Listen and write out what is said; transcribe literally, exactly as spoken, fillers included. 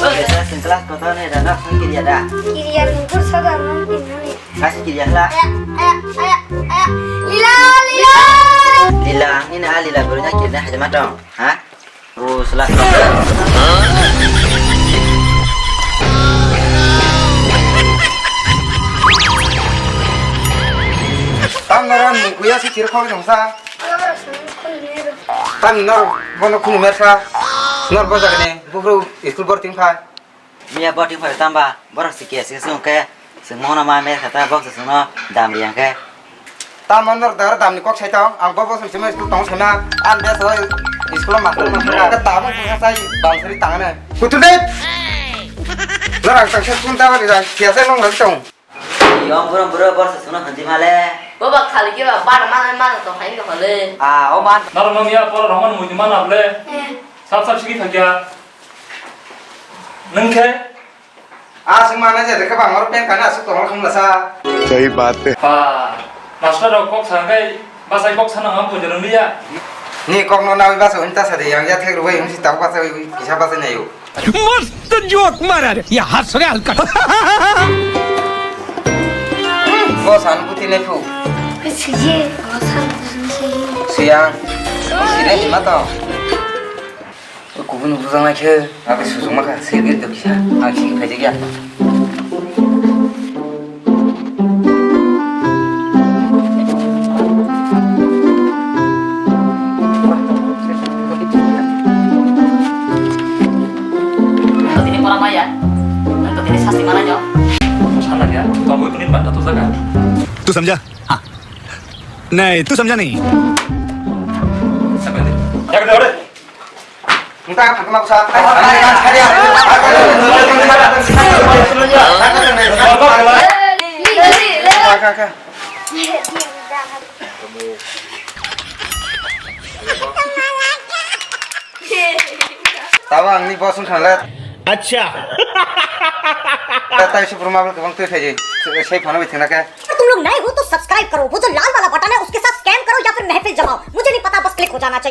Kesa sing class kotor ni rana phang kiriya da. Kiriya nungkur sada nang kinani. Kasi kiriya hla. Aya, aya, aya, aya. Lila, lila. Lila, ang ini ah lila gurunya kirna haja matong. Ha? Ru sela. Tam naran kuya si chirkhok jongsa. Tam nor bono khunu mersa. Nor bojak ni bufru school bor ting phai. Miya bor ting phai tamba borok si kiya si sung ke sung mono ma me khata bok sung no dam riang ke. Tamo nor dar dam ni kok sai tong ang bo bo sung sima school tong sai na an be so school master master ka tamo buka sai dam sari tang ne. Kutu de. Nor ang tang sai school ta ba ri kiya sai nong lagi tong. Yong bro bro bor sa suna hanji male. Boba khali ke ba bar mana mana to hain ko hole. Ah, o man. Naro nong ya por roman mui mana ble. Eh. Sap sap sigi thakya. Nung khe? Ah, sung mana je dekhe bang or pen kana su tong khum lasa. Sahi baat hai. Pa, master rok kok sa kai, basai kok sana ham pujero liya. Ni kok no nawi basa unta sa de yang ya thek rubai hum si tau basa kisa basa nayo. मस्त जोक मारा रे, ये हंस रहे हल्का। Boss, ano buti nai phu. Siji, boss, ano buti nai phu. Siyang. Sini sima to. Kubun bujang nai khe, abi sujung maka, sigi to kisa, ang sigi phaijak ya. Tini pora maya, tini sasti mana nyo? Sana dia, kamu ini banta tu jaga. तू समझा? हाँ। नहीं, तू समझा नहीं। Siapa ini? Ya, kena udah. Entah, aku mau usah. Kaka, kaka. Tawa ang ni boss wngkha le. Acha. Tatai super marble kwbang twi khaidi. Sei phano bai thwna khe. तुम लोग नए हो तो सब्सक्राइब करो, वो जो लाल वाला बटन है उसके साथ स्कैम करो या फिर महफिल जमाओ, मुझे नहीं पता, बस क्लिक हो जाना चाहिए।